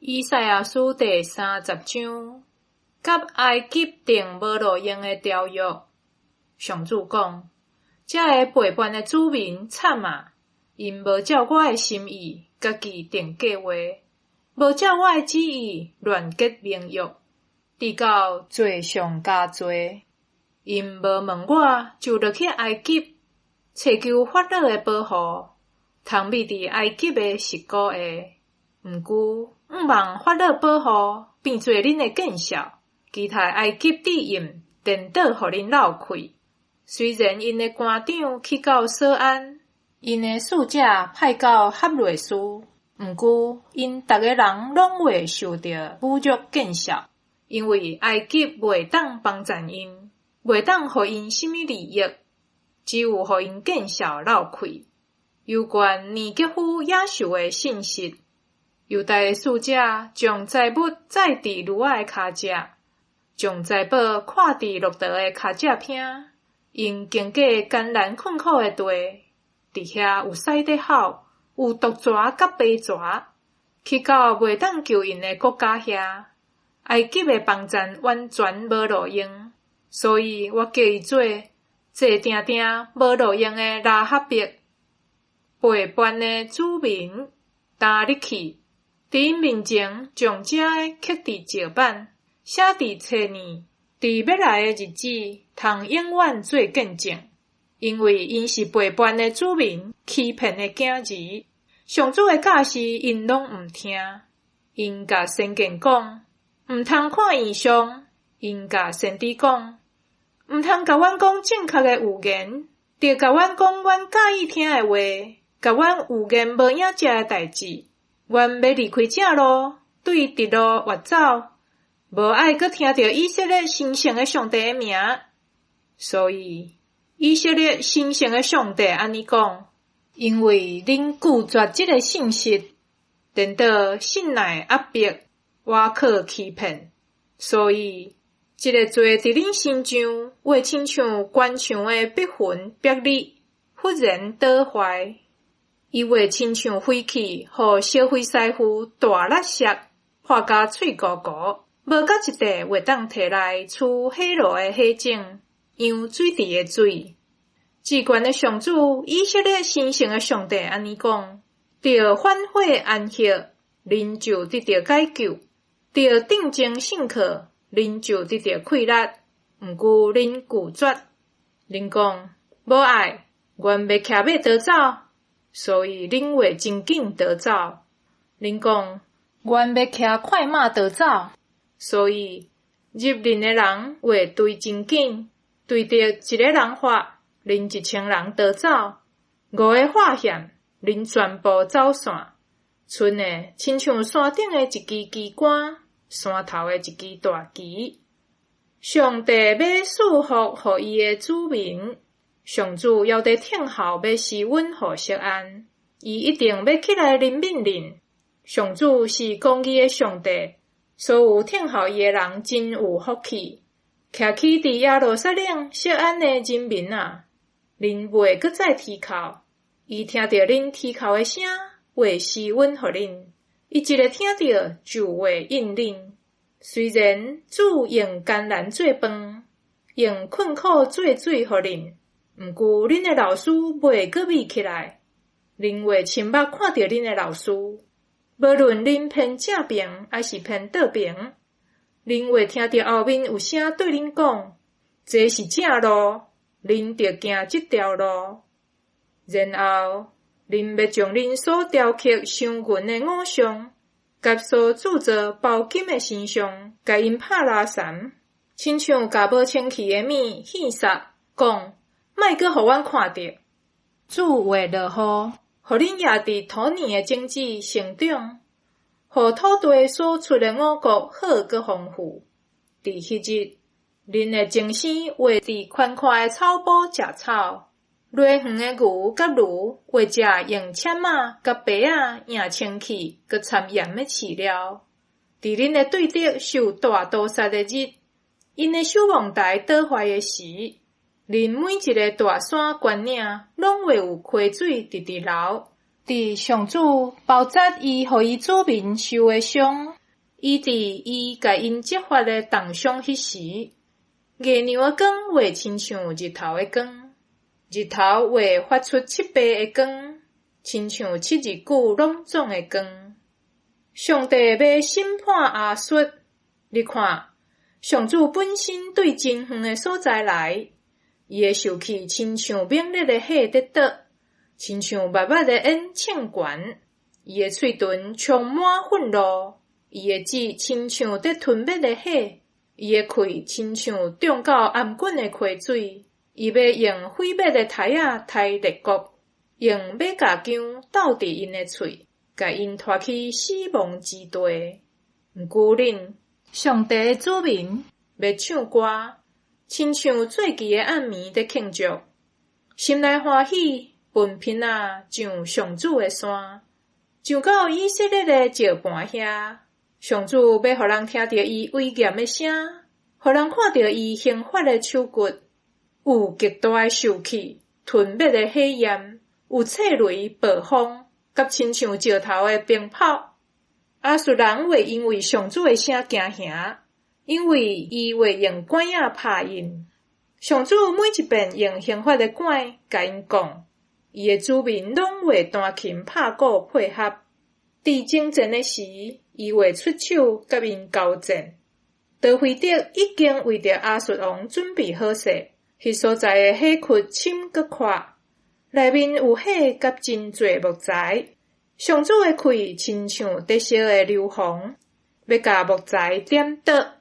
以賽亞書第三十章，佮埃及訂無路用的條約。上主講：這个背叛的子民慘啊！𪜶無照我的心意，家己定計劃，無照我的旨意亂結盟約，直到罪上加罪。𪜶無問我，就落去埃及，揣求法老的保護，通覓佇埃及的食穀的。毋過，向望法老保護，變做恁的見笑，其他埃及智諳顛倒予恁落氣。雖然𪜶的官長去到瑣安，𪜶的使者派到合瑞斯，毋過𪜶逐个人攏會受著侮辱見笑，因為埃及袂當幫贊𪜶，袂當予𪜶啥物利益，只有予𪜶見笑落氣。有關尼格夫野獸的信息。猶大的使者將財物載佇驢仔的跤脊，將財寶挎佇駱駝的跤脊坪。𪜶經過艱難困苦的地，佇遐有獅咧吼，有毒蛇佮白蛇，去到袂當救𪜶的國家遐。埃及的幫贊完全無路用，所以我叫伊做坐定定無路用的拉哈伯，背叛的子民，擔入去。佇𪜶面前將這个刻佇石板，寫佇冊爾，佇欲來的日子，通永遠做見證。因為𪜶是背叛的子民，欺騙的囝兒。上主的教示，𪜶攏毋聽。𪜶共先見講，毋通看異象；𪜶共先知講，毋通共阮講正確的預言，著共阮講阮佮意聽的話，共阮預言無影食的代誌。阮欲離開正路，對直路越走，無愛閣聽著以色列神聖的上帝的名。所以，以色列神聖的上帝按呢講：因為恁拒絕這个信實，顛倒信賴壓迫、倚靠欺騙，所以，這个罪佇恁身上，會親像懸牆的逼痕煏日，忽然倒壞。伊會親像飛去，予燒灰師傅大力摔，破甲碎糊糊，無角一塊會當提來取火爐的火種，揚水池的水。至懸的上主，以色列神聖的上帝按呢講：著反悔安息，恁就得著解救；著定睛信靠，恁就得著氣力。毋過恁拒絕，恁講無愛，阮欲騎馬逃走。所以恁會真緊逃走。恁講，阮欲騎快馬逃走。所以入恁的人會追真緊，對著一个人發，恁1000人逃走；五个發現，恁全部走散。賰的親像山頂的一支旗桿，山頭的一支大旗。上帝欲賜福予伊的子民。上主猶佇等候，欲施恩予錫安，伊一定欲起來憐憫恁。上主是公義的上帝，所有等候伊的人真有福氣。徛起佇耶路撒冷錫安的人民啊，恁袂閣再啼哭，伊聽著恁啼哭的聲，會施恩予恁。伊一个聽著就會應恁。雖然主用艱難做飯，用困苦做水予恁。毋過，恁的老師袂閣覕起來，恁會親目看著恁的老師。無論恁偏正爿抑是偏倒爿，恁會聽著後面有聲對恁講：這是正路，恁著行這條路。然後，恁欲將恁所雕刻鑲銀的偶像，佮所鑄造包金的神像，共𪜶拍拉毘，親像共無清氣的物獻撒，講。莫閣予阮看著，主會落雨，予恁攑佇土爾的種子成長，予土地所出的五穀好閣豐富。佇彼日，恁的精牲會佇寬闊的草埔食草，犁園的牛佮驢會食用籤仔佮耙仔贏清氣閣摻鹽的飼料。佇恁的對敵受大屠殺的日，𪜶的守望台倒壞的時，恁每一个大山懸嶺，攏會有溪水直直流，佇上主包紮伊予伊子民受的傷，醫治伊共𪜶責罰的重傷彼時，月娘的光會親像日頭的光，日頭會發出七倍的光，親像七日久攏總的光。上帝欲審判亞述，你看，上主本身對真遠的所在來，伊的受氣親像猛烈的火佇灼，親像密密的煙衝懸，伊的喙唇充滿憤怒，伊的舌親像佇吞滅的火，伊的氣親像漲到頷頸的溪水，伊欲用毀滅的鈣仔刣列國，用馬鵰鉗鬥佇𪜶的喙，共𪜶拖去死亡之地。毋過恁上帝的子民欲唱歌，親像做祭的暗暝佇慶祝，心內歡喜，頻頻仔上上主的山，上到以色列的石磐遐。上主欲予人聽著伊威嚴的聲，予人看著伊刑罰的手骨，有極大的受氣，吞滅的火焰，有掣雷暴風，佮親像石頭的冰雹。亞述人會因為上主的聲驚嚇，因為伊會用拐仔拍𪜶。上主每一遍用刑罰的拐共𪜶講，伊的子民攏會彈琴拍鼓配合。佇征戰的時，伊會出手佮𪜶交戰。大衛德已經為著亞述王準備好勢，彼所在的火窟深閣闊，內面有火佮真濟木材。上主的氣親像佇燒的硫磺，欲共木材點著。